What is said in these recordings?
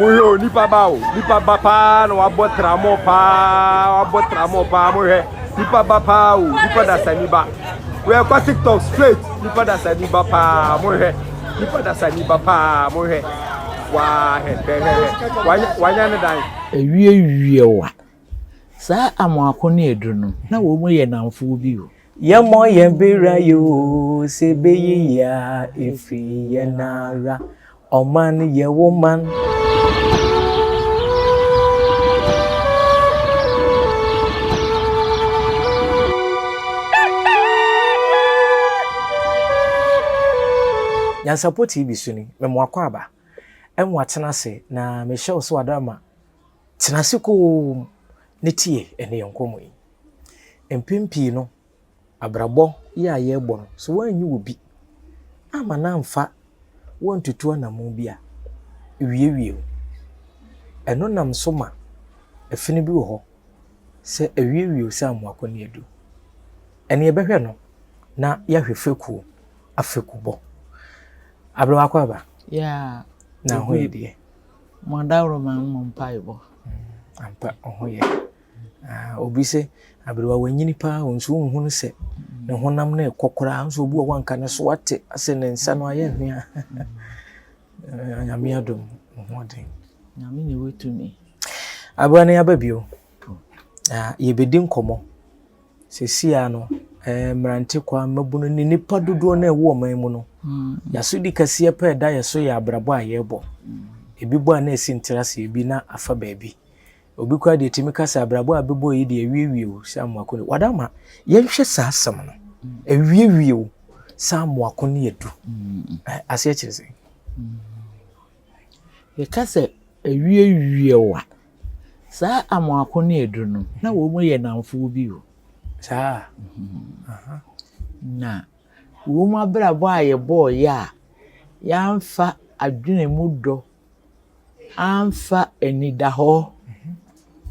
Mohwɛ o, nipa ba o, nipa ba paa na wabɔ tramɔ paa, wabɔ tramɔ paa, mohwɛ, nipa ba paa o, nipa dasani ba. Wɛ kɔ TikTok straight, nipa dasani ba paa, mohwɛ, nipa dasani ba paa, mohwɛ. Waa hwɛ, hwɛ, hwɛ, hwɛ, wanya, wanya ne dan. Awiewie wa. Saa Amoako ne Adu no, na wɔn yɛ nnamfoɔ bi o. Yɛmmɔ yɛn bra yoo, sɛ ɛbɛyɛ yie a, ɛfiri yɛn ara. Ɔman yɛ wo man. Nyansapɔ TV so ni, mema w'akwaaba, ɛma watena ase na mehyɛ wo so adarama. Tena ase komm na tie ɛne yɛn nkɔmmɔ yi. Mpɛn pii no, abrabɔ yi a yɛrebɔ no, sɛ woanyi obi amma no amfa wo antutu anammɔn bi a, ewiewie wo. Ɛno nam so ma ɛfene bi wɔ hɔ sɛ awiewie wo sɛ amoako ne adu. Ɛne yɛbɛhwɛ no na yɛahwɛ fekuo afekubɔ. Aberewa Akwaaba. Yeah. Na ho yɛ deɛ. Mo adaworoma ne mo mpaebɔ. Ampa, wo ho yɛ. Ah, obi sɛ aberewa wanyini paa o, nso wonhu no sɛ ne honam no rekɔ koraa, nso obi wɔ hɔ anka ne so ate asɛ ne nsa no ayɛ hwea. Eh, Nyame adom, wo ho ɔden. Nyame na ɛwɔ tumi. Aberewa no yɛaba bio. Na yɛbɛdi nkɔmmɔ. Seesei ara no, mmerante kwa, mmabunu ne nnipa dodoɔ no a ɛwɔ ɔman mu no, hmm. yɛasodi kɛseɛ pɛ ɛda yɛ so yɛ abrabɔ a yɛrebɔ. Hmm. Ebi bɔ a na ɛsi ntira ase, ebi na afa baabi. Obi koraa deɛ tumi ka sɛ abrabɔ a bɛbɔ yi deɛ awiewie o sɛ amoako ne wada ma yɛnhwɛ saa asɛm no hmm. awiewie o sɛ amoako ne adu aseɛ kyerɛ sɛ Yɛka sɛ awiewie o a, saa Amoako ne Adu no, na wɔn yɛ nnamfoɔ bi o. Saa? Na wɔn abrabɔ a yɛbɔeɛ a yɛamfa adwene mu dɔ, amfa anidahɔ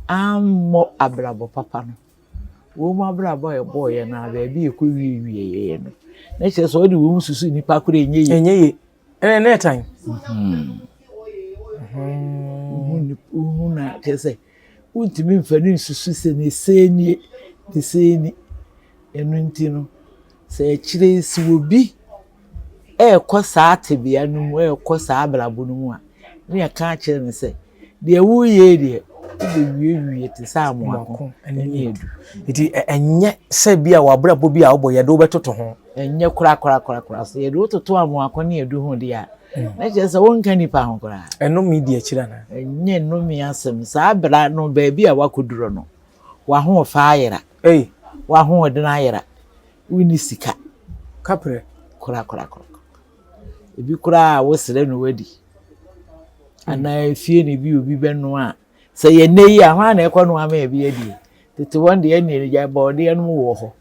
ammɔ abrabɔ papa no, wɔn abrabɔ a yɛbɔeɛ no a baabi a ɛkɔwiewieeɛ no, na kyerɛ sɛ wode wɔn susu nnipa koraa ɛnyɛ yie. Ɛnyɛ yie. Ɛnna na ɛtan. Wohu na kyerɛ sɛ wontumi mfa no nsusu sɛ ne sei nie, ne sei ni. Ɛno nti no, sɛ akyire yi sɛ obi rekɔ saa tebea no mu, rekɔ saa abrabɔ no mu a, na yɛka akyerɛ no sɛ, deɛ woreyɛ yi deɛ, wobɛwiewie te sɛ amoako ne adu. Nti ɛnyɛ sɛ bi a w'abrabɔ bi a wobɔ yɛde wobɛtoto ho. Ɛnyɛ korakorakorakora. Sɛ yɛde wo toto amoako ne adu ho deɛ a, na kyerɛ sɛ wonka nnipa ho koraa. Ɛnome di akyiri anaa? Ɛnyɛ nnome asɛm. Saa bra no, baabi a woakɔduro no, w'ahoɔfɛ ayera. Ei! W'ahoɔden ayera. Wonni sika. Kaprɛ. Korakorakora. Ebi koraa a wosrɛ na wadi. Anaa efie na ebi obi bɛnoa a, sɛ yɛ nnɛ yi a, hwan na ɛkɔnoa ama ebi adie? Tete wɔn deɛ ɛnneɛ gya bɔɔdeɛ nom wɔ hɔ.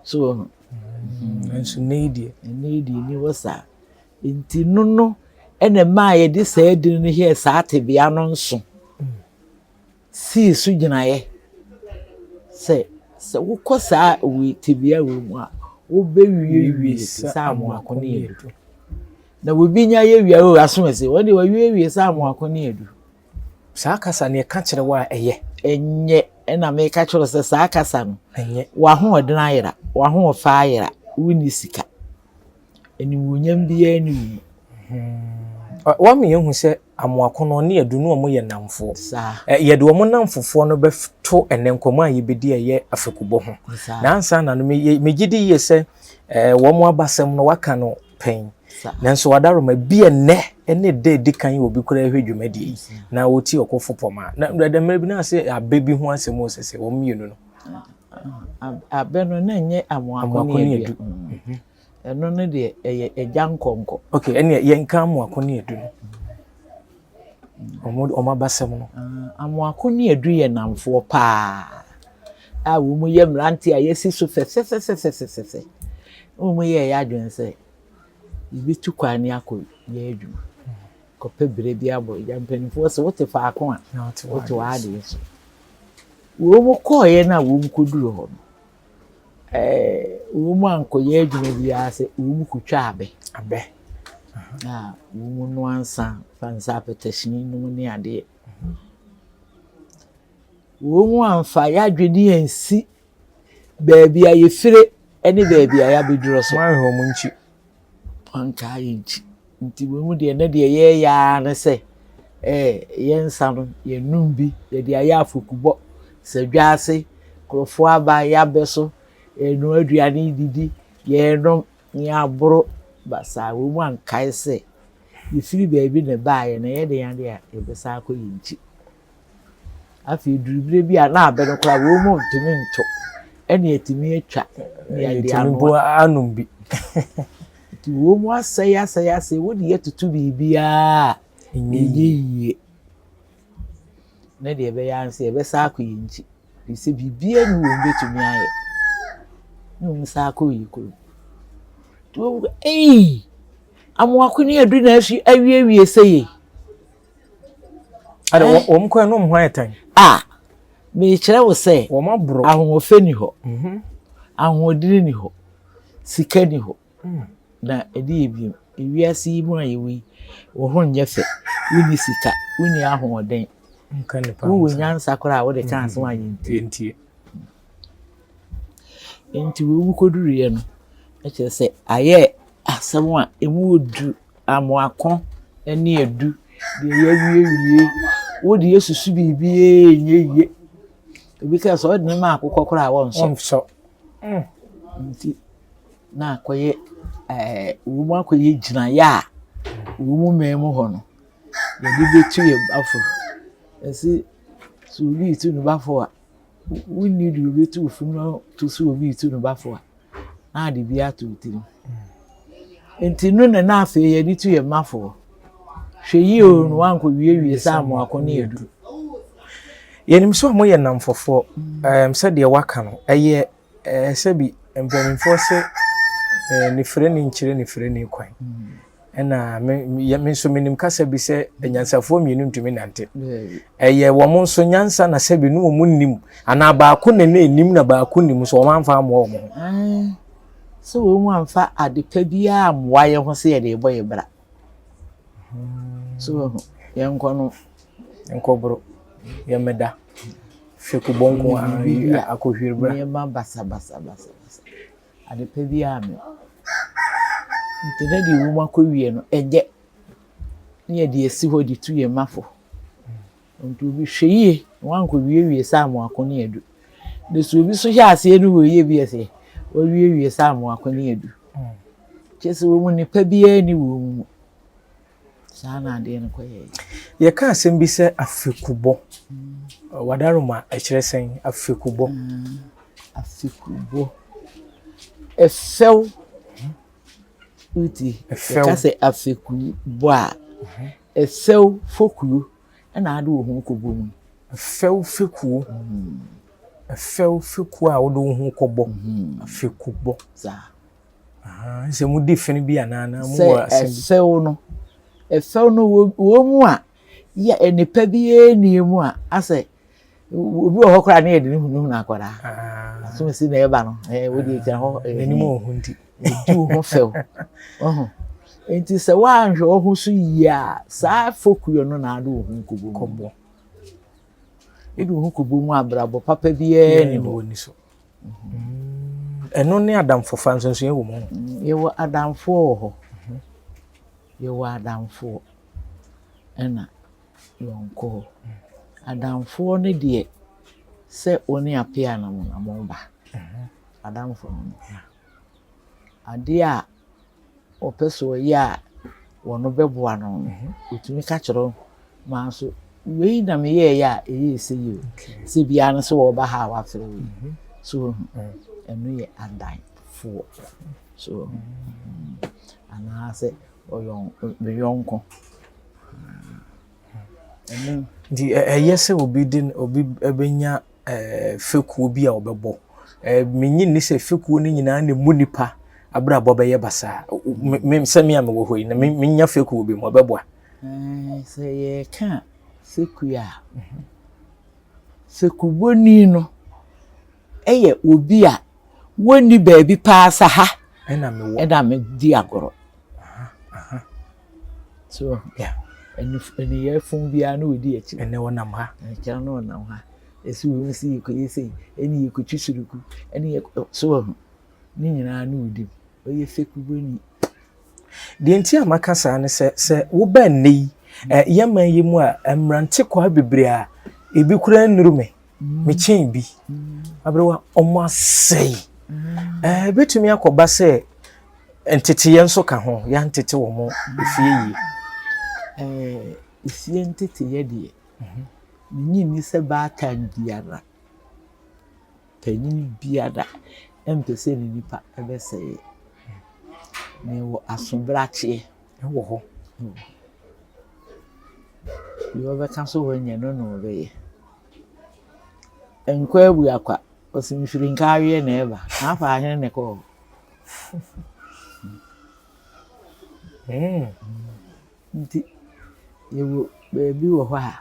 So wɔ ho. Nanso nnɛ yi deɛ. Nnɛ yi deɛ ni hɔ saa. Nti no no ɛna ɛmaa yɛde saa din no yɛɛ saa tebea no nso. Sii so gyinaeɛ sɛ sɛ wokɔ saa wei tebea wei mu a wobɛwiewie te sɛ amoako ne adu. Na obi nya yɛ wia o aso ase wɔn deɛ wɔawiewie sɛ amoako ne adu. Saa kasa no yɛka kyerɛ wo a ɛyɛ? Ɛnyɛ ɛna meka kyerɛ sɛ saa kasa no ɛnyɛ. W'ahoɔden ayera, w'ahoɔfɛ ayera, wonni sika. Animuonyam biara nni wo mu. Wama yɛahu sɛ Amoako no ɔne Adu no wɔn yɛ nnamfoɔ. Saa. Yɛde wɔn nnamfofoɔ no bɛto ɛnɛ nkɔmmɔ a yɛbɛdi a ɛyɛ afekubɔ ho. Saa. Na ansa na no megye di yie sɛ wɔn abasɛm no waka no pɛn. Saa. Nanso Adaroma bi ɛnɛ ɛne da edi kan obi koraa hwɛ dwumadie yi na wɔti ɔkɔfo pɔma na mmerɛ bi na ase abɛ bi ho asɛm o sɛ sɛ wɔn mmienu no. Abɛ no na ɛnyɛ Amoako ne Adu. Ɛno no deɛ ɛyɛ agya nkɔnkɔ. Ok, ɛnneɛ yɛnka Amoako ne Adu no. Wɔn wɔn abasɛm no. Ah, Amoako ne Adu yɛ nnamfoɔ paa a wɔn yɛ mmeranteɛ a yɛasi so fɛfɛfɛfɛfɛfɛ. Wɔn yɛɛ yɛ adwene sɛ yɛbɛtu kwan ne akɔ yɛ adwuma. Kɔpɛ berɛ bi abɔ. Agya mpanimfoɔ sɛ wote faako a wote w'adeɛ so. Wɔn kɔɔeɛ no a wɔn kɔduru hɔ no, Ɛɛ, wɔn ankɔyɛ adwuma biara sɛ wɔn kɔtwa abɛ. Abɛ. A wɔnoa nsa fa nsa apɛtɛhyee nom ne adeɛ. Wɔn amfa yɛadwene ansi baabi a yɛfire ne baabi a yɛabɛduro so. Wɔanhwɛ wɔn nkyi. Wɔankaa yɛn nkyi. Nti wɔn mu deɛ na deɛ yɛreyɛ ara ne sɛ ɛɛ yɛn nsa no yɛnum bi yɛde ayɛ afokubɔ sɛ dwa ase nkurɔfoɔ aba yɛabɛ so yɛnoa aduane didi yɛnom ne yɛaboro basaa wɔn mu ankae sɛ yɛfiri baabi na ɛbaeɛ na ɛyɛ den adeɛ a yɛbɛsan akɔ yɛn nkyi. Afei duru berɛ bi a na abɛ no koraa wɔn mu ntumi nto ɛna yɛtumi atwa ne yɛde anoa. anom bi. Nti wɔn mu asɛe asɛe asɛe wode yɛtoto biribiara ɛnyɛ yie. Na deɛ ɛbɛyɛ ara sɛ yɛbɛsan akɔ yɛn nkyi. Ɛfiri sɛ biribiara ni wɔn bɛtumi ayɛ. Na wɔn san akɔ yɛn kurom. Nti wɔn mu ei amoako ne adu na afi awiewie sɛ yei. Ade eh? wɔn kɔɛ no wɔn ho ayɛ tan. A mekyerɛ wo sɛ wɔn aboro. Ahoɔfɛ ni hɔ. Mhm. Ahoɔdene ni hɔ. Sika ni hɔ. Mm. Na ɛde yɛ bio. Ewiase yi mu a yɛwɔ yi, wo ho nyɛ fɛ, wonni sika, wonni ahoɔden. Wowɔ nyansa koraa a wode ka asɛm a yɛntie. Nti wɔn kɔduruiɛ no, ɛkyerɛ sɛ ayɛ asɛm a ɛmu ɔduru. Amoako ne adu, deɛ yɛawiewie, wo deɛ susu biribiara ɛnyɛ yie. Obi ka sɛ ɔde ne ma akokɔ koraa a wɔnsɔ. Wɔnsɔ. Mm. Nti na akɔyɛ ɛɛ wɔn akɔyɛ gyinaeɛ a wɔn mu man mu hɔ no yɛde bɛtu yɛn bafo. Ɛsi sɛ obi retu ne bafo a wonni deɛ obetu wo fo no to sɛ obi retu ne bafo a. na ade bi ato wo tirim. Nti no na na afei yɛde tu yɛn mmafoɔ. Hwɛ yie o na wankɔwiewie sɛ amoako ne adu. Yɛnim sɛ wɔyɛ nnamfofoɔ. Mm. Sɛdeɛ waka no, ɛyɛ sɛbi mpanimfoɔ sɛ nifirani nkyerɛ nifirani kwan. Mm. Ɛna me me nso menim kasa bi sɛ anyansafoɔ mmienu ntumi nante. Ɛyɛ wɔn nso nyansa na sɛbi ne wɔn nnim anaa baako na ne nim na baako nim so wɔn amfa amoa wɔn ho. Sɛ wɔn amfa ade pa biara amoa yɛn ho sɛ yɛde rebɔ yɛn bra. So wɔn ho yɛn nkɔ no. Nkɔ boro yɛn mmɛda fekubɔ nko ara akɔhwiri bra. Nneɛma basabasa basabasa. Ade pa biara me. Nti na deɛ wɔn akɔwie no ɛnyɛ ne yɛde asi hɔ de tu yɛn mma fo. Nti obi hwɛ yie na wankɔwiewie sɛ amoako ne adu. Na sɛ obi nso hyɛ aseɛ no wɔyɛ bi sɛ wɔawiewie sɛ amoako ne adu. Kyerɛ sɛ wɔn mu nipa biara ni wɔn mu. Saa na adeɛ no kɔyɛɛ. Yɛka asɛm bi sɛ afekubɔ. Wadaroma ɛkyerɛ sɛn afekubɔ? Mm, afekubɔ. Ɛfɛw. Wotie? Ɛfɛw. Yɛka sɛ afekubɔ a, mhm. ɛfɛw fokuo ɛna ade wo ho kɔbɔ mu. Ɛfɛw fekuo. Mm. Ɛfɛw fekuo a wode wo ho kɔbɔ. Mm. Afekubɔ. Saa. Sɛ modi fene bi anaa na mowɔ asɛm bi. Sɛ ɛfɛw no, ɛfɛw no wɔ mu a, yɛ nnipa biara nni mu a, asɛ obi wɔ hɔ koraa ne yɛde ne hunahuna akwadaa. Ah. Asom si na ɛba no, ɛɛ wodi gyina hɔ. N'anim wɔ ho nti. Edi wo ho fɛw. Ɔho. Nti sɛ woanhwɛ wo ho so yie a, saa fokuo no na ade wo ho nkɔbɔ mu. Kɔbɔ. Wode wo ho kɔbɔ mu abrabɔ papa biara ni hɔ. Ɛno ne adamfofa nsonsonoeɛ wɔ mu. Yɛwɔ adamfoɔ wɔ hɔ. Yɛwɔ adamfoɔ ɛna yɔnkoɔ. Adamfoɔ no deɛ sɛ wo ne apea na mo ba. Adamfo no no. Adeɛ a ɔpɛ sɛ ɔyɛ a wɔn bɛboa no no, ɔtumi ka kyerɛ wo maa so wei na meyɛɛyɛ a ɛyɛɛ sɛ yi o. Sɛ biara no sɛ wɔba ha a wafrɛ wo yi. So wohu? Ɛno yɛ adamfoɔ. So wohu? Anaasɛ ɔyɔn me yɔnko. Ɛno. Nti ɛyɛ sɛ obi de obi bɛnya fekuo bi a ɔbɛbɔ. Menye nni sɛ fekuo no nyinaa na emu nipa abrabɔ bɛyɛ basaa. Me sɛ me a mewɔ hɔ yi na menya fekuo bi mu ɛbɛboa. Sɛ yɛreka fekuo a, fekubɔni no yɛ obi a wɔnni baabi paa sɛ ha ɛna mewɔ ɛna medi agorɔ. So nneyɛɛ fo biara na ɔdi akyi. Ɛnɛ wɔnam ha. Ɛkyɛ na ɔnam ha. Ɛsi wɔn si yɛkɔyɛ sei, ɛne yɛkɔtwi suruku, ɛne yɛ so wɔ ho. Ne nyinaa na ɔdi mu. Ɔyɛ fekubɔni. Deɛ nti a maka saa ne sɛ, sɛ woba nnɛ yi, yɛn man yi mu a, mmerante kwaa bebree a ebi koraa nnuru me, mekyɛn bi. Aberewa, ɔmo asɛe. Ebetumi akɔba sɛ nteteyɛ nso ka ho, yɛantete wɔn efie yie. Efie nteteyɛ deɛ, menye nni sɛ baatan biara, panyin biara mpɛ sɛ ne nipa bɛsɛe. Na ɛwɔ asobrakyeɛ. Ɛwɔ hɔ. Deɛ ɔbɛka so wɔnyɛ no na ɔbɛyɛ. Nkɔ abu akwa, ɔsi mfiri nka aweɛ na ɛba. Na afa ahene na ɛkɔɔ hɔ. Nti yɛwɔ baabi wɔ hɔ a,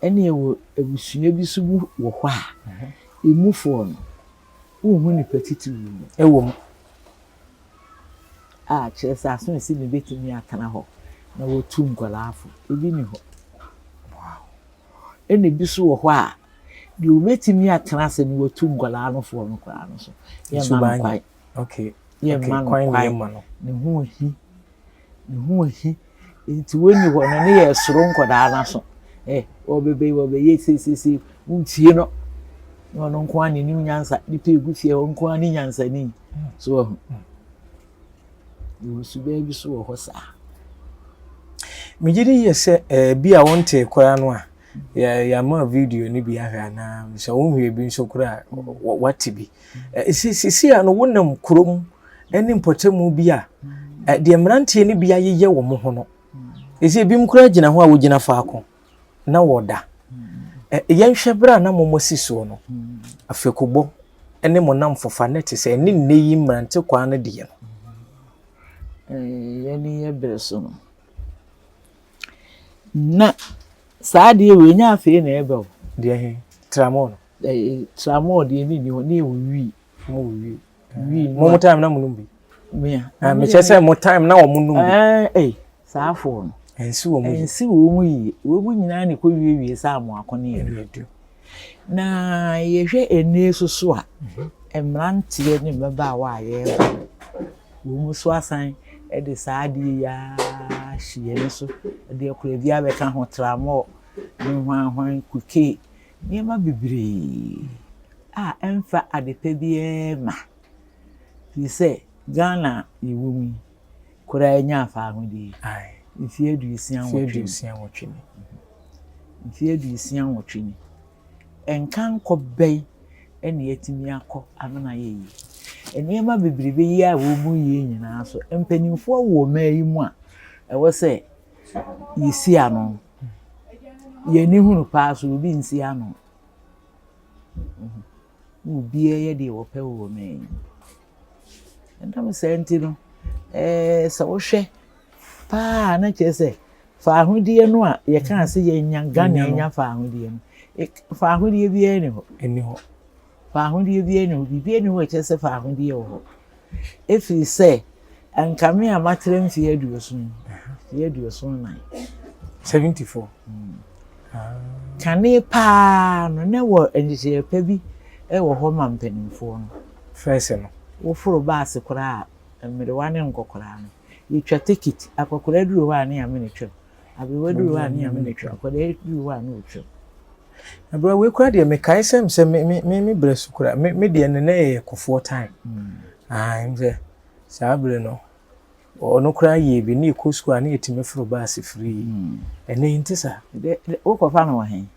ɛne yɛwɔ abusua bi so mu wɔ hɔ a, emufoɔ no, wonhu nipa titiriw mu. Ɛwɔ mu. A kyerɛ sɛ aso esi na ebetumi atena hɔ na wɔtu nkwadaa fo. Ebi ni hɔ. Ɛna ebi nso wɔ hɔ a, deɛ obetumi atena ase na wɔtu nkwadaa no foɔ no koraa no so, yɛmma no kwan. Yɛmma no kwan. Ne ho ohi. Ne ho ohi. Nti wɔnni hɔ no, ne yɛ soro nkwadaa no aso. Wɔbɛbɛ yi, wɔbɛyɛ seisei, wontie no. Na ɔno nko ara n'anim nyansa. Nipa egu fie hɔ nko ara ne nyansani. So wɔ ho. Yɛwɔ suban bi so wɔ hɔ saa. Megye di yie sɛ bi a wontee koraa no a, yɛama video no bi ahwɛ anaa sɛ wonhwɛ bi nso koraa wate bi. Sisi a no wonam kurom ne mpɔtamu bi a, deɛ mmeranteɛ no bi ayeyɛ wɔn ho no, ɛsɛ ebinom koraa gyina hɔ a wɔgyina faako na wɔda. Yɛnhwɛ berɛ a na mo si soɔ no, afekubɔ ne mo namfofa ne te sɛ ɛne nnɛ yi mmerante kwaa no deɛ no. Yɛne yɛ berɛ so no. Na saa adeɛ wei nyɛ afei na ɛba o. Deɛ he? Tramɔɔ no? Tramɔɔ deɛ ne nni hɔ, ne yɛwɔ wii. Mo wɔ wii. Wii Mo time na mo nom bi? Mea. Mekyɛ sɛ mo time na wɔn nom bi. Saa afoɔ no. Ɛnsi wɔn yie. Ɛnsi wɔn yie. Wɔn mu nyinaa ne kɔ wiewie sɛ amoako ne yɛ. Na yɛhwɛ ɛnɛ so so a, mmeranteɛ ne mmabaawa a yɛreba, wɔn nso asan de saa adeɛ yi ara ahyɛ yɛn so. De akora bi abɛka ho, tramɔɔ ne hwanhwan, cocaine, nneɛma bebree a ɛmfa adepa biara mma. Firi sɛ Ghana a yɛwɔ mu yi, koraa nya afahodie. Mfeɛ 68 ni. Mfeɛ 68 ni. Nka nkɔ bɛn ɛna yɛatumi akɔ amena yɛ yie. Nneɛma bebrebe yi a wɔn mu yie nyinaa so, mpanimfoɔ wɔ ɔman yi mu a ɛwɔ sɛ yɛsi ano. Yɛn ani hunu paa so obi nsi ano. Na obiara yɛ deɛ wɔpɛ wɔ ɔman yi mu. Ɛnam saa nti no, sɛ wohwɛ paa na kyerɛ sɛ faahodie no a yɛkaa sɛ yɛnya Ghana nya faahodie no, faahodie biara nni hɔ. Ɛnni hɔ. Faahodie biara nni hɔ. Biribiara nni hɔ a ɛkyerɛ sɛ faahodie wɔ hɔ. Ɛfiri sɛ, anka me a matena mfeɛ 74, mfeɛ 74. 74. Kane paa no, na wɔ nhyehyɛeɛ pa bi wɔ hɔ ma mpanimfoɔ no. First no. Woforo baase koraa a, mmerewa ne nkɔkoraa no, yɛtwa ticket. Akɔkoraa duru hɔ a ne yɛame no twam. Aberewa duru hɔ a ne yɛame no twam. Akwadaa duru hɔ a ne ɔtwam. Aberewa wei koraa deɛ mekae sɛ sɛ me berɛ so koraa, me deɛ no na yɛ Kufuor time. Sɛ saa berɛ no, ɔno koraa yɛ bi ne yɛkɔ sukuu a ne yɛtumi foro baase free. Ɛnɛ yi nte saa. Wokɔfa no wɔ he?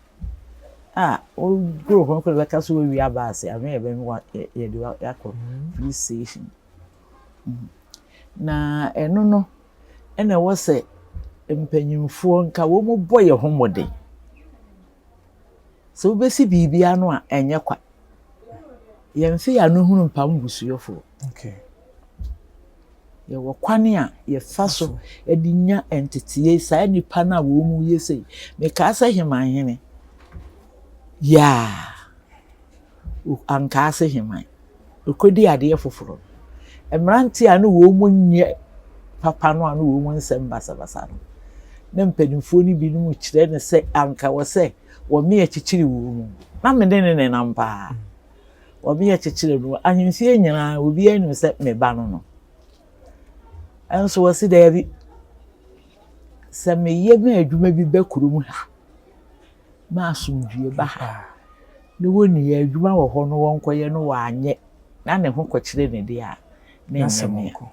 A wokuro hɔ koraa bɛka so wɔawia baase a, me yɛbɛma yɛde akɔ police station. Na ɛno no, ɛna ɛwɔ sɛ mpanyimfoɔ nka wɔn bɔ yɛn ho mmɔden. Sɛ wobɛsi biribi ano a, ɛnyɛ kwa. Yɛmfe yɛn ano hunu mpam busuafoɔ. Yɛwɔ kwan a yɛfa so de nya nteteeɛ saa nnipa no a wɔn mu yɛ sei. Mekaa sɛ Hemanhene, yaa, ankaa sɛ Heman. Ɔkɔdi adeɛ foforɔ. Mmeranteɛ a ne wɔn mu nyɛ papa no a na wɔn mu nsɛm basabasa no, na mpanimfoɔ no binom kyerɛ no sɛ anka wɔ sɛ wɔme akyikyiri wɔn mu. Na me ne ne nenam paa. Wɔme akyikyiri no, ahemfie nyinaa obiara nim sɛ me ba no no. Ɛnso wɔsi daabi, sɛ meyɛ ma adwuma bi ba kurom ha, ma asomdwie ba ha, na wɔnni adwuma wɔ hɔ no wɔnkɔyɛ no wɔanyɛ, na ne ho kɔkyerɛ ne deɛ a, na ɛnyɛ me a.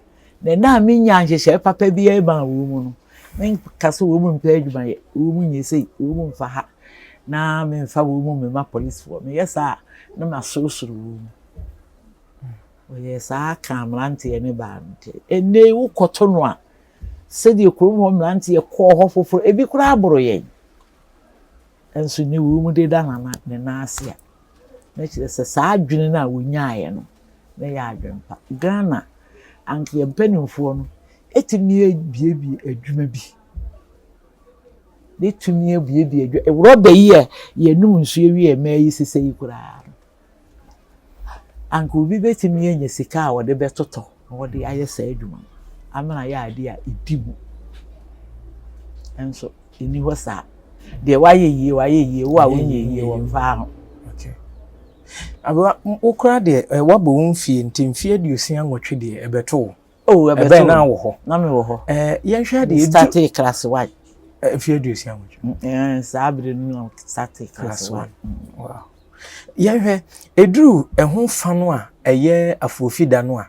Na nna a minnya nhyehyɛɛ papa biara maa hɔn mu no, mennka sɛ hɔn mu mmpɛ edwuma yɛ, hɔn mu nyɛ sei, hɔn mu mmfa ha, na memmfa hɔn mu mmema polisfoɔ. Meyɛ saa a, na masorosoro hɔn mu. Wɔyɛɛ saa kaa mmeranteɛ no baa no nkyɛn. Ɛnnɛ yi wokɔto no a, sɛdeɛ kurom hɔ mmeranteɛ kɔɔ hɔ foforɔ, ebi koraa boro yɛn. Nso ne wɔ mu deda nana ne nan ase a, na kyerɛ sɛ saa adwene no a wɔnyaeɛ no, na ɛyɛ adwene pa. Ghana, anka yɛn mpanimfoɔ no ɛtumi abuebue adwuma bi. Bɛtumi abuebue adwuma. Rɔba yi a yɛnom nsuo wie mmaa yi sesɛ yi koraa no, Anka obi bɛtumi anya sika a ɔde bɛtotɔ na ɔde ayɛ saa adwuma no ama no ayɛ adeɛ a ɛdi mu. Nso ɛnni hɔ saa. Deɛ wayɛ yie wayɛ yie, wo a wonyɛ yie wɔmfaa ho. Okay. Abewa, wo koraa deɛ eh, woabɔ wo mfie nti mfie 68 deɛ ɛbɛto wo. Oh, ɛbɛto. Ɛbɛn na wɔ hɔ. Na me wɔ hɔ. Eh, yɛnhwɛ adeɛ. Me startee class one. Eh, mfie 68. Eh, saa bere no na startee class one. Wow. Yɛnhwɛ, ɛduru ɛho fa no a ɛyɛ afuofi da no a,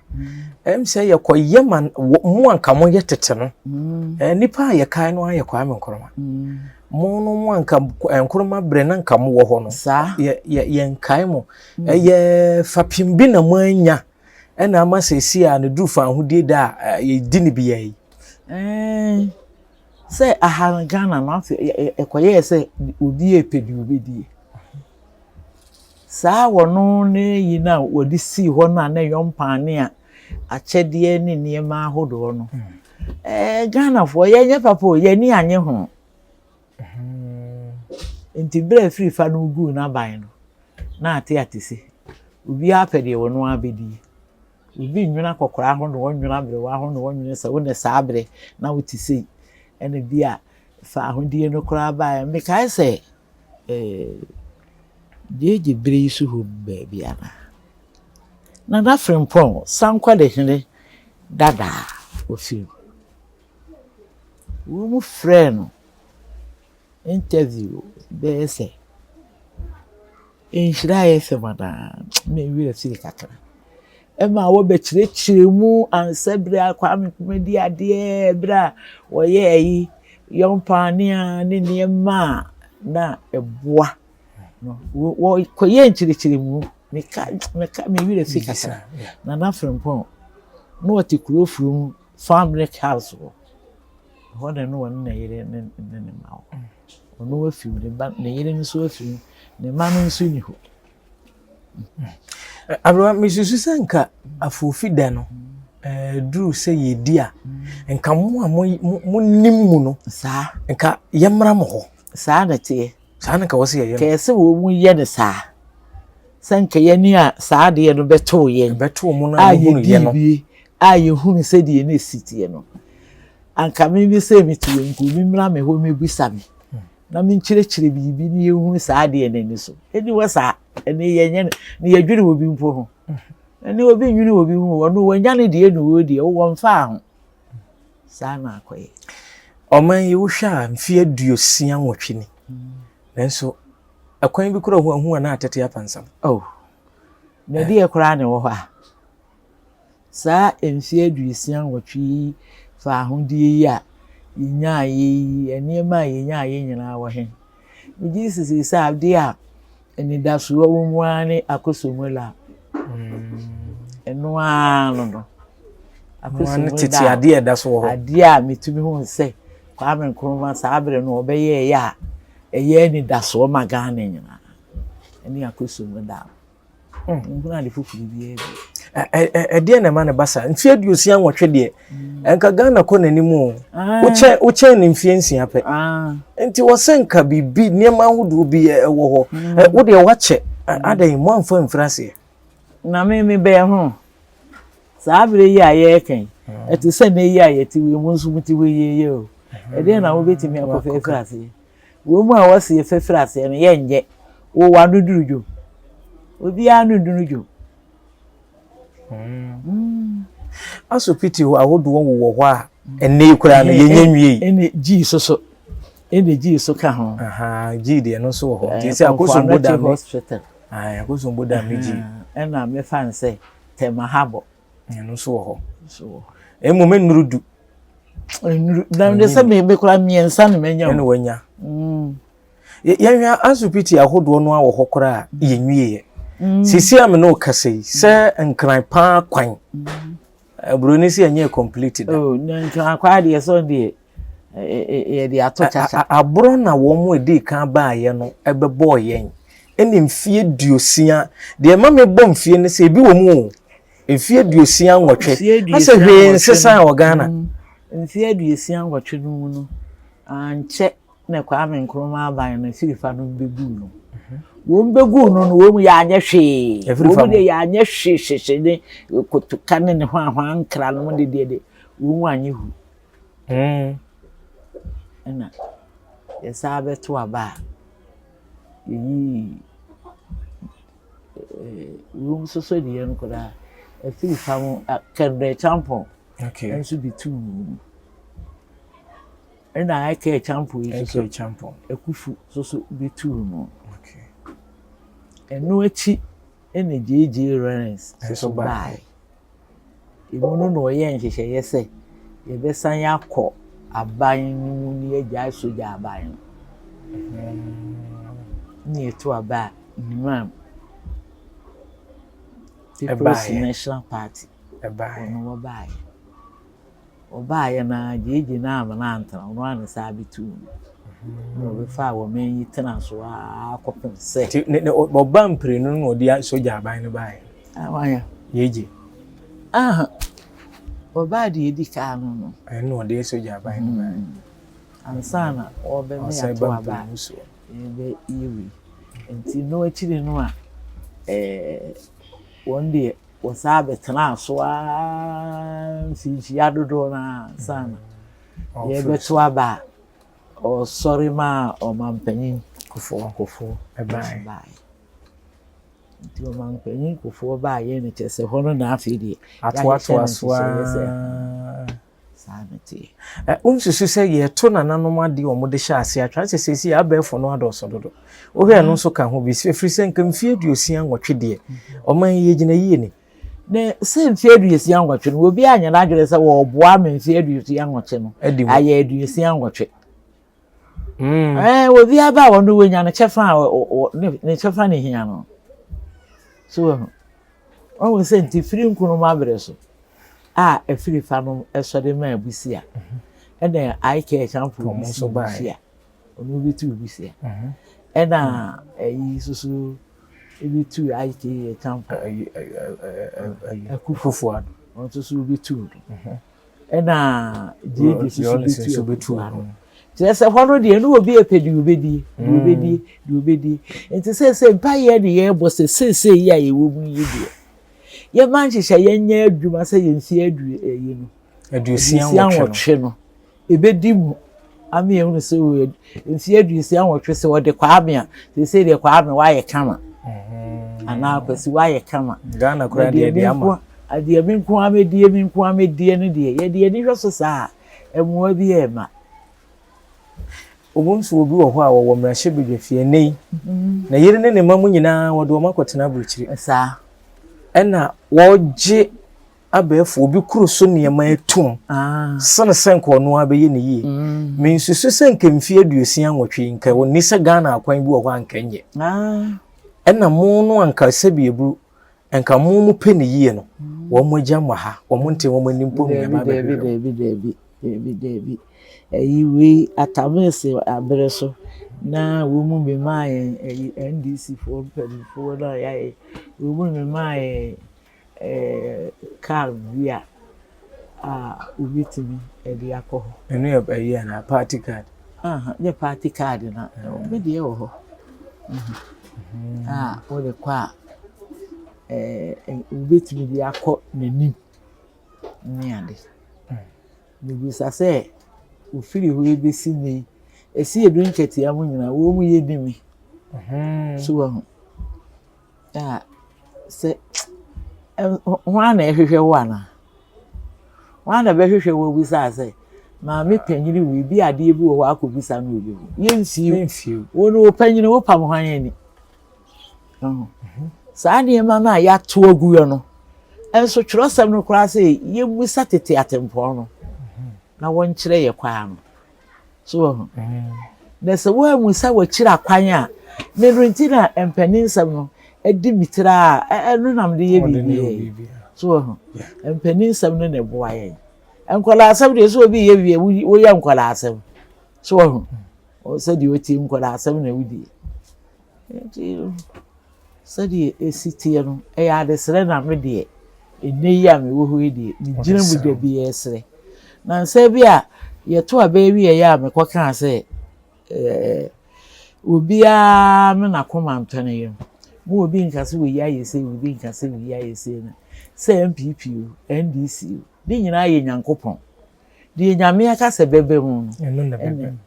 ɛm sɛ yɛkɔyɛ ma mo anka moyɛ tete no. Mm. Nnipa a yɛkae no ayɛ Kwame Nkrumah. Mm. Mo no mo anka Nkrumah berɛ na nka mowɔ hɔ no. Saa. Yɛnkae mo. Mm. Ɛyɛ fapem bi na moanya ɛna ama sɛsi a ne duru fa ahodie da a yɛdi ne bia yi. Sɛ aha no Ghana no afei ɛkɔyɛɛ sɛ obi repɛ deɛ ɔbɛdie. Saa wɔno ne yi no a wɔde sii hɔ no a na ɛyɔ mpaane a akyɛdeɛ ne nneɛma ahodoɔ no. Ɛɛ Ghanafoɔ yɛnyɛ papa o, yɛn ani annye ho. Nti berɛ a afiri fa no guu n'aban no, na ate atese. Obiara pɛ deɛ ɔno ara bɛdie. Obi nnwene akɔkoraa ho na ɔnnwene aberewa ho na ɔnnwene sɛ wo ne saa berɛ na wote sei ɛna bi a fa ahodie no koraa baeɛ. Mekae sɛ eh, gyegye bere yi so hɔ baabi anaa. Nana Frimpong, Sankwale hene dadaa ofiri mu. Wɔn frɛɛ no interview bɛyɛ sɛ Nhyira FM anaa, me werɛ firi kakra. Ɛma wɔbɛkyerɛkyerɛ mu ansa berɛ a Kwame Nkrumah di adeɛ, berɛ a wɔyɛ ayi, yɔmpaanea ne nneɛma a na ɛboa no. Wɔkɔyɛ nkyerɛkyerɛmu. Meka meka me werɛ fi kakra. Nana Frimpong, na ɔte kuro furum Farmlek House hɔ. Ɛhɔ na na ɔne ne yere ne ne ne mma wɔ. Ɔno afi mu, ne ba ne yere nso afi mu, ne mma no nso nni hɔ. Aberewa, mesusu sɛ nka afofi da no duru sɛ yɛdi a, nka mo a monim mu no, saa nka yɛmmra mo hɔ. Saa na ɛteɛ. Saa na nka wɔ sɛ yɛyɛ no. Kɛyɛ sɛ wɔn mu yɛ no saa. Sɛ nka yɛn a saa adeɛ no bɛtoo yɛn. Bɛtoo mo no a yɛhunu yɛ no. A yɛhunu sɛdeɛ na ɛsi teɛ no. Anka me me sɛ mete wɔ nka obi mmra me hɔ mmɛbisa me na menkyerɛkyerɛ biribi na yɛhunu saa adeɛ no ani so. Ɛni hɔ saa. Ɛne yɛnyɛ no na yɛdwene obi mpo ho. Ɛne obi nwene obi ho. Ɔno wanya ne deɛ na ɔwɔ deɛ wowɔ mfaa ho. Saa na akɔyɛ. Ɔman yi wohwɛ a mfeɛ 68 ni. Nanso ɛkwan bi koraa ho ahu a na atete apansam. Oh. Na ɛdeɛ koraa na ɛwɔ hɔ a. Saa mfeɛ 68 yi faahodie yi a yɛnyaeɛ yi, nneɛma a yɛnyaeɛ nyinaa wɔ he? Megye di sɛ seesei adeɛ a anidasoɔ wɔ mu ara ne Akosombo. Ɛno ara no no. Akosombo tete adeɛ a ɛda so wɔ hɔ. Adeɛ a metumi hu sɛ Kwame Nkrumah saa berɛ no ɔbɛyɛeɛ a ɛyɛ anidasoɔ ma Ghana nyinaa ɛne Akosombo Dam. Nhunu ade foforɔ biara bi. Ɛdeɛ na ɛma no ba saa. Mfeɛ 68 deɛ, ɛnka Ghana kɔ n'anim o. Wokyɛn wokyɛn ne mfeɛ 6 pɛ. Nti wɔsɛ nka biribi nneɛma ahodoɔ bi ɛwɔ hɔ. Wo deɛ wakyɛ adɛn mo amfa mfiri aseɛ. Na me me bɛn ho. Saa berɛ yi a yɛreka yi, ɛte sɛ nnɛ yi a yɛte wei mu nso mote hɔ yie o. Ɛdeɛn na wobɛtumi akɔfa afiri aseɛ? Wɔn mu a wɔse yɛfa firi aseɛ no, yɛnyɛ. Wo w'ano duru dwom. Obiara ano nnuru dwom. Asopiti ahodoɔ wowɔ hɔ a ɛnɛ yi koraa no yɛnyɛ nwie yi. Ɛne gyii so so. Ɛne gyii so ka ho. Gyii deɛ no nso wɔ hɔ. Nti sɛ akosombo da me. Hospital. Akosombo da me gyii. Ɛna mefa no sɛ Tema Harbour. Ɛno nso wɔ hɔ. Nso wɔ hɔ. Mmom nnuru du. Nnuru na de sɛ me koraa mmiɛnsa na manya. Ɛna wanya. Mm. Yɛnhwɛ asopiti ahodoɔ no a wɔ hɔ koraa yɛnwieɛ. Mm. Sisi a me ne wo kasa yi sɛ nkran paa kwan. Mm. Buroni sɛ ɛnyɛ complete da. Oh, na nkran kwan deɛ sɛ deɛ yɛde ato kyakya. Aborɔ na wɔn mu edi kan baayɛ no ɛbɛbɔɔ yɛn. Ɛne mfie duosia. Deɛ ɛma mebɔ mfie no sɛ ebi wɔ mu o. Mfie 68. Asɛ hwee nsesa wɔ Ghana. Mm. Mfie 68 no mu no, ankyɛ na Kwame Nkrumah aban no afirifa no bɛguu no. Wɔn bɛguu no no, wɔn yɛanyɛ hwee. Wɔn deɛ yɛanyɛ hwee hwehwɛ ne kotoka ne ne hwanhwa nkra no de deɛ de wɔn anyɛ hu. Mm. Ɛna yɛsan bɛto aba a yɛyii wɔn nso so deɛ no koraa afirifa mu Kɛndɛ Kyampɔn nso bi tuu mu. Ɛna IK Acheampong yi nso so, Akuffo nso so bɛtuu no. Ɛno akyi na JJ Lawrence nso so baeɛ. Emu no na ɔyɛɛ nhyehyɛeɛ sɛ yɛbɛsan akɔ aban no mu na yɛagyae sogya aban no. Na yɛto aba a Imam People's National Party wɔn wɔbaeɛ. Ɔbaeɛ no ara, gyegye no amma no antena, ɔno ara na saa bɛtuu no. Na ɔbɛfaa ɔman yi tenaa so ara kɔpem sɛ. Nti ne ne ɔba mprenu no na ɔde sogya aban no baeɛ. Awaya. Gyegye. Aha. Ɔbaa deɛ ɛdi kan no no. Ɛno na ɔde sogya aban no baeɛ. Ansa na ɔrebɛma yɛato aba a yɛbɛyɛ wei. Nti no akyiri no a ɛɛ wɔn deɛ. Wɔsan bɛtenaa so ara mfinhyia dodoɔ no ara ansa na yɛrebɛto aba a ɔsɔre maa ɔmanpanyin Kufuor Kufuor baeɛ. Nti ɔmanpanyin Kufuor baeɛ no kyerɛ sɛ hɔ no na afei deɛ atoatoa so ara. Saa na ɛteɛ. Ɛ, wonsusu sɛ yɛto nananom adeɛ a wɔde hyɛ aseɛ atwa sɛ seesei abɛɛfo no adɔɔso dodo. Wohwɛ ɛno nso ka ho bi, ɛfiri sɛ nka mfeɛ 68 deɛ, ɔman yi yɛgyina yie ni. Na sɛ mfeɛ 68 no, obi anyɛ n'adwene sɛ wɔreboa me mfeɛ 68 no ayɛ 68. Mm. Ɛɛ, obi aba a ɔno wɔnya ne kyɛfa a ne kyɛfa ne hia no. So wɔn. Wɔn sɛ nti firi nkonoma berɛ so. a afirifa no sɔre maa busia ɛna IK Acheampong Wɔn bi nso sii baeɛ. busia ɔno bi tuu busia ɛna ɛyi soso ebi tuu IK Acheampong Ayi, ayi, ayi, ayi, Akufo Akufo-Addo. ɔno nso so bi tuu no ɛna JJ soso bi Rawlings tuu nso bɛtuu Akufo-Addo no. kyerɛ sɛ hɔ no deɛ ne obi ɛpɛ deɛ obɛdie deɛ obɛdie deɛ obɛdie nti seesei mpaeɛ ne yɛrebɔ sɛ seesei yi a yɛwɔ mu yi deɛ Yɛmma nhyehyɛeɛ nyɛ adwuma sɛ yɛn mfeɛ adu ɛyi no 68 no ɛbɛdi mu ama yɛhunu sɛ o mfeɛ 68 sɛ wɔde Kwame a seesei deɛ Kwame wayɛ kama mm-hmm. anaa Kwasi wayɛ kama. Ghana koraa deɛ deɛ ama. Deɛ me nko ara mɛdie me nko ara mɛdie no deɛ yɛde yɛn ani hwɛ so saa a mmoa bi ɛrema. Wobɛhu sɛ obi wɔ hɔ a wɔwɔ mmarahyɛbadwafie ɛnnɛ yi, ne yere ne ne mma mu nyinaa wɔde wɔn akɔtena aburokyire. Saa. Ɛna wɔgye abɛɛfo obi kuro so nneɛma atum ah. sene sɛ nka ɔno ara bɛyɛ ne yie. Mm. Mensusu sɛ nka mfeɛ 68 yi nka wɔnni sɛ Ghana akwan bi wɔ hɔ a nka nyɛ. Ah. Ɛna mo no anka sɛbi eburu nka mo mo pɛ ne yie no mm. wɔn mo agya mo ha wɔn nte wɔn anim mpo nneɛma bɛhwehwɛ. Daabi daabi daabi daabi. Ɛyi wei Atta Mills abere so na wɔn mu bi maa yɛn ɛyi NDC foɔ mpanimfoɔ no a yɛayɛ wɔn mu bi maa yɛn ɛɛ car bi a a wobɛtumi ɛde akɔ hɔ. Ɛno yɛ ɛyi anaa party card? Aha nyɛ party card na me deɛ wɔ hɔ a wode kɔ a ɛɛ wobɛtumi de akɔ n'anim. ne ade. Mebisa sɛ, ofiri hɔ yi bɛsi nnɛ yi, ɛsi edu nketewa mu nyinaa, wɔn mu yɛ ni mi. So wahu. A sɛ hwan na ɛhwehwɛ wo anaa? Hwan na ɛbɛhwehwɛ wo abisa sɛ, maame panyin wei bi adeɛ bi wɔ hɔ akɔbisa no obi hɔ. Yɛmfie. Wo no wo panyin wopam hwan ani? Saa nneɛma no a yɛato agu yɛ no, nso twerɛsɛm no koraa sɛ yɛmmisa tete atempɔn no na wɔnkyerɛ yɛ kwan no. So wɔ ho. Na sɛ woammisa w'akyiri akwan a, ne no nti na mpanin nsɛm no adi me tiri a ɛno na mede yɛ biribi. So wɔ ho. Mpanin nsɛm no na ɛboa yɛn. Nkwadaa asɛm deɛ sɛ obi yɛ wie woyɛ nkwadaa asɛm. So wɔ ho. Sɛdeɛ wotie nkwadaa asɛm na wodie. Nti sɛdeɛ ɛsi teɛ no, ɛyɛ adesrɛ na me deɛ, ɛnnɛ yi a mewɔ hɔ yi deɛ, megyina mu da biara srɛ. Na nsa bi a yɛto aba awieeɛ a mekɔkaa sɛ ɛɛ obiara me n'akoma ntɔ ne yam. Mo obi nka sɛ oyi ayɛ sei, obi nka sɛ oyi ayɛ sei no, sɛ NPP o, NDC o, ne nyinaa yɛ Nyankopɔn. Deɛ Nyame aka sɛ bɛba mu no, ɛna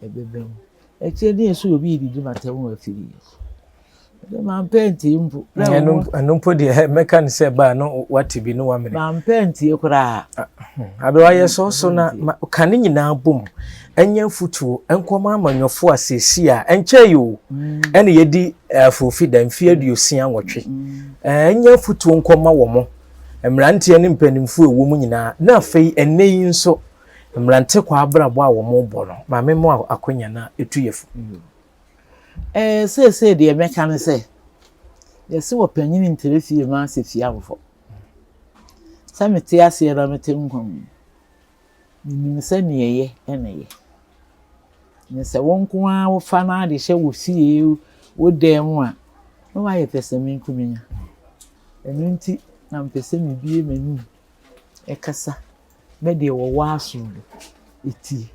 ɛbɛba mu. Akyire ne yɛsɛ obi redidi m'atɛm wɔ afiri yi so. Ɛde mampɛ ntie mpo. Ɛno mpo deɛ mɛka no sɛ baa no wate bi no wamene. Mampɛ ntie koraa. Ah, Aberewa yɛ sɔ so na ka ne nyinaa bom. Ɛnyɛ mfutuo nkɔma amanyɔfo a seesi a ɛnkyɛ yi o. Mm. Ɛna yɛdi eh, afurofi da mfeɛ 68. Mm. Eh, ɛnyɛ mfutuo nkɔma wɔ mo. Mmeranteɛ ne mpanimfoɔ ɛwɔ mu nyinaa. Na afei ɛnɛ yi nso Mmerante kɔ abrabɔ a wɔbɔ no, maame mo akwanya na etu yɛ fo. Ɛɛ seesei deɛ mɛka ne sɛ, yɛse ɔpanyin ntere fie ma asɛ fie awofo. Sɛ mete aseɛ na mete nkwa mu, menim sɛ nea ɛyɛ na ɛyɛ. Na sɛ wo nko ara wofa no ade hyɛ wo fie, wo dan mu a, na woayɛ pɛsɛmenkominya. Ɛno nti na mepɛ sɛ mebue m'anom kasa na deɛ wɔwɔ aso no tie.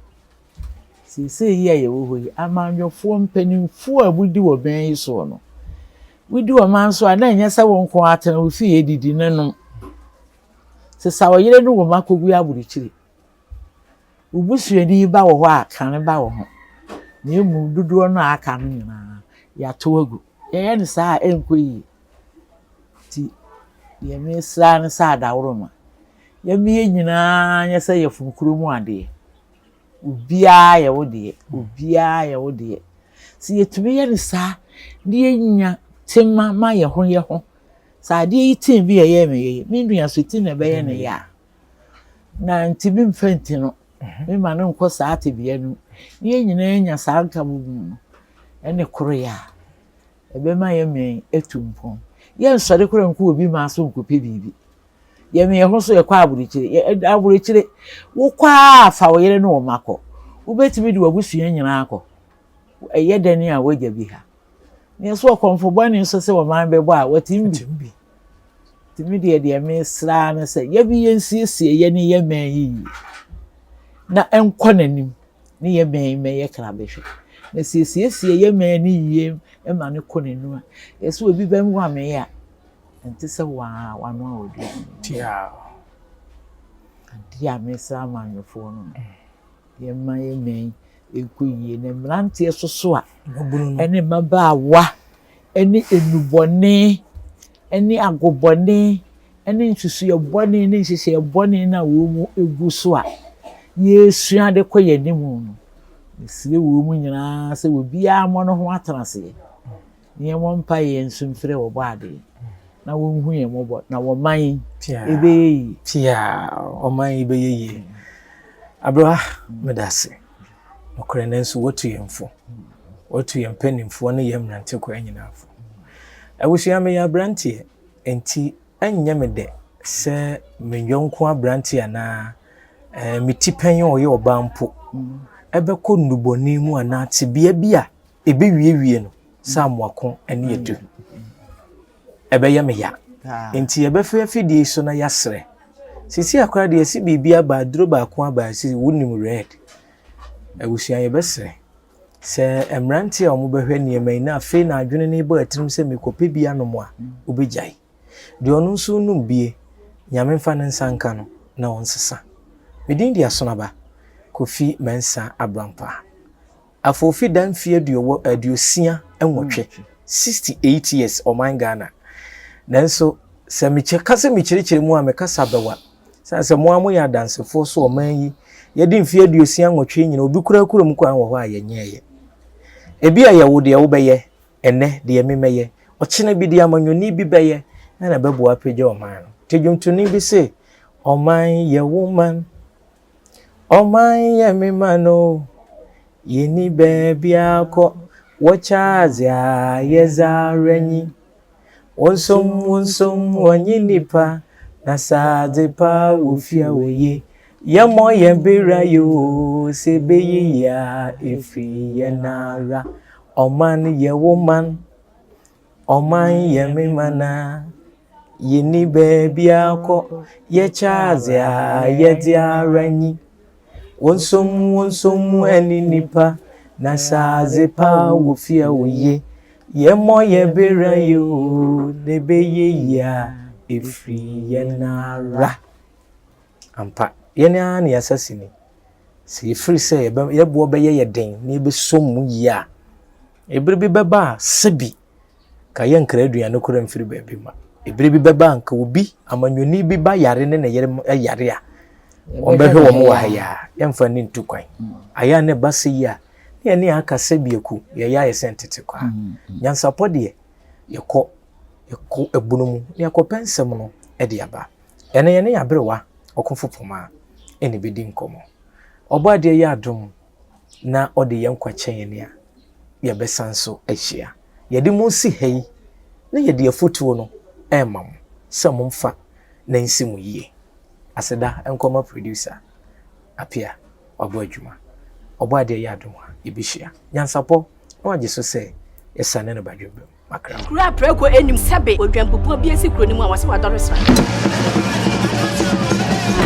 Seesei yi a yɛwɔ hɔ yi, amanyɔfoɔ mpanimfoɔ a wɔdi ɔman yi soɔ no, wodi ɔman so a na ɛnyɛ sɛ wo nko ara tena wo fie didi ne nom. Sesa wo yere ne wo mma kɔgu aburokyire. Wo busuani ba wɔ hɔ a, ka ne ba wɔ ho. Na mmom dodoɔ no a aka no nyinaa, yɛato agu. Yɛyɛ no saa a, ɛnkɔ yie. Nti deɛ mesrɛ ara ne sɛ adaworoma, yɛma yɛn nyinaa nyɛ sɛ yɛfom kuro mu adeɛ. Obiara yɛ wo deɛ, obiara yɛ wo deɛ. Sɛ yɛtumi yɛ no saa na yɛnya tema ma yɛn ho yɛn ho, sɛ adeɛ yi tee bi a ɛyɛɛ me yɛ yi, me nua so ti na ɛbɛyɛ ne yɛ a, na nti memfa nti no, mema no nkɔ saa tebea no mu. Na yɛn nyinaa nya saa nkabom no ne koroyɛ a, Ɛbɛma yɛn mmɛn atu mpɔn. Yɛnsɔre koraa nkɔ obi man so nkɔpɛ biribi. Yɛn yɛn ho so yɛkɔ aburokyire. Yɛ aburokyire, wokɔ a fa wo yere ne wo mma kɔ. Wobɛtumi de w'abusua nyinaa akɔ. Ɛyɛ dɛn a woagya bi ha. Nea so ɔkɔmfo bɔne nso sɛ ɔman bɛbɔ a, watim bi. Nti me deɛ deɛ mesrɛ ara ne sɛ yɛbi yɛnsiesie yɛne yɛn mmɛn yi yie na ɛnkɔ n'anim. ne yɛn man yi mmɛyɛ krabɛhwɛ. Na sɛ yɛsiesie yɛn man no yie ma no kɔ n'anim a, yɛsɛ obi bɛnoa me a, ɛnte sɛ wo ara wanoa w'aduane. Adeɛ a mesrɛ amanyɔfoɔ no no, yɛmma yɛn man yi nkɔ yie. Na mmeranteɛ soso a, ɛne mmabaawa, ɛne nnubɔne, ɛne agobɔne, ne nsusuiɛ bɔne ne nhyehyɛeɛ bɔne no a wɔgu so a yɛresua de kɔ yɛn anim no, mesrɛ wɔn nyinaa sɛ obiara mmɔ ne ho atena aseɛ na yɛmmɔ mpaeɛ yɛn nso mfrɛ Ɔbɔadeɛ na wɔnhu yɛn mmɔbɔ na ɔman yi ɛbɛyɛ yie. Pia, ɔman yi bɛyɛ yie. Aberewa, meda ase. Nokorɛ nanso woatu yɛn fo. Woatu yɛn mpanimfoɔ ne yɛn mmerante koraa nyinaa fo. Abusua, meyɛ aberanteɛ. Enti ɛnyɛ me dɛ sɛ me yɔnko aberante anaa me tipɛn a ɔyɛ ɔbaa mpo bɛkɔ nnubɔne mu anaa tebea bi a ebewiewie no sɛ amoako ne adu. Ɛbɛyɛ me ya. Enti yɛbɛfa afidie yi so na yɛasrɛ. Sisi akora deɛ yɛsi biribi aba aduro baako aba yɛsi wonim red. Abusua yɛbɛsrɛ. Sɛ mmerante a wɔbɛhwɛ nneɛma yi na afei na adwene no rebɔ atirim sɛ mekɔpɛ bi anom a, wobɛgyae. Deɛ ɔno nso renom bie, Nyame mfa ne nsa nka no. na ɔnsesa. Me din de Asonaba Kofi Mensah Abrampah. Afoofi da mfeɛ aduowɔ 68, 68 years, ɔman Ghana. Nanso sɛ mekyɛ ka sɛ mekyerɛkyerɛ mu a me kasa bɛwa. Sane sɛ mo ara moyɛ adansefoɔ so ɔman yi yɛde mfeɛ 68 nyina obi koraa kurom kwan wɔ hɔ a yɛnyɛɛyɛ. Ebi a yɛwo deɛ wobɛyɛ ɛnɛ deɛ me mɛyɛ ɔkyena bi deɛ amanyɔni bi bɛyɛ ɛna ɛbɛboa apagya ɔman no. Nti dwomtoni bi se ɔman yɛ wo man Ɔman yɛ me man o, yenni baabi akɔ, wɔkyɛ adze a yɛdze ara nyi. Wonsom wonsom wɔnye nnipa, na sɛ adze pa wɔ fie a oye. Yɛmmɔ yɛn bra yi o, sɛ ɛbɛyɛ yie a ɛfiri yɛn ara. Ɔman yɛ wo man. Ɔman yɛ me man a, yenni baabi akɔ, yɛkyɛ adze a yɛdze ara nyi. Wonsom wonsom ɛne nipa, na sɛ adze pa wɔ fie a oye. Yɛmmɔ yɛn bra yi o, na ɛbɛyɛ yie a, ɛfiri yɛn ara. Ampa, yɛn ara na yɛasase ni. Sɛ yɛfiri sɛ yɛbɛ yɛn boɔ bɛyɛ yɛ den na yɛbɛsɔ mu yie a, ɛberɛ bi bɛba a sɛbi ka yɛnkra aduane koraa mfiri baabi mma. Ɛberɛ bi bɛba a nka obi, amanyɔni bi ba yare ne ne yere yare a, wɔbɛhwɛ wɔn wɔ ha yi a, yɛmfa ne ntu kwan. Ayɛ a na ɛba sɛ yi a, na yɛne aka sɛbi aku, yɛyɛ ayɛ sɛ ntete kwaa. Nyansapɔ deɛ, yɛkɔ, yɛkɔ ɛbono mu na yɛkɔpɛ nsɛm no de aba. Ɛnnɛ yɛne aberewa ɔkofo poma na ebedi nkɔmmɔ. Ɔbɔadeɛ yɛ adom na ɔde yɛn nkwa kyɛ yɛn a, yɛbɛsan so ahyia. Yɛde mo si ha yi na yɛde afotuo no rema mo sɛ momfa na nsi mo yie. Aseda nkɔma producer Apia, wabɔ adwuma. Ɔbɔadeɛ yɛ adom a, yɛbɛhyia. Nyansapɔ na wagye so sɛ yɛsane no badwemba mu. Makra. Kuro a prako nnim sɛbe odwanbubuo bi asi kuro no mu a wɔse wadɔre sra.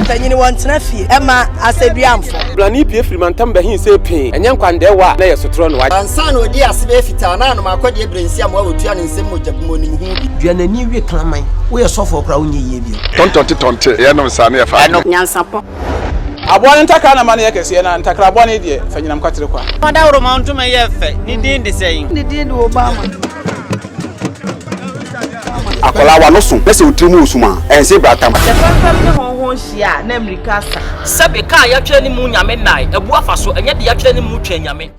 Mpanyin wɔntena fie ɛma asɛduamfo. Blani pue firi mantam bɛhee see pee, ɛnyɛ nkwandɛɛwa a na ɛyɛ sotorɔ no. Ansa na ɔdii ase bɛyɛ fitaa na anom akɔdeɛ berɛ nsi amoa wɔtua ne nsam mogya bi mu ɔnim ho bi. Dua n'ani we kraman. Woyɛ sɔfoɔ koraa wonyɛ yie bio. Tɔntɔnte tɔnte yɛnom saa ne yɛfa adwene. Nyansapɔ. Aboa no ntakra na ma no yɛ kɛseɛ, na ntakra bɔne deɛ, fa nyinam kwatere kwa. Ɔdawuroma ntoma yɛ fɛ. Ne din de sɛn? Ne din de Obama. Akwadaa w'ano so na sɛ wo tiri mu wɔ sum a, ɛnse bratam. Sɛ fɛmfɛm ne hɔnhɔn hyia a, na mmirika asa. Sɛbe, ka a yɛatwerɛ ne mu Nyame nnae, abu afa so, ɛnyɛ deɛ yɛatwerɛ ne mu Twɛn Nyame.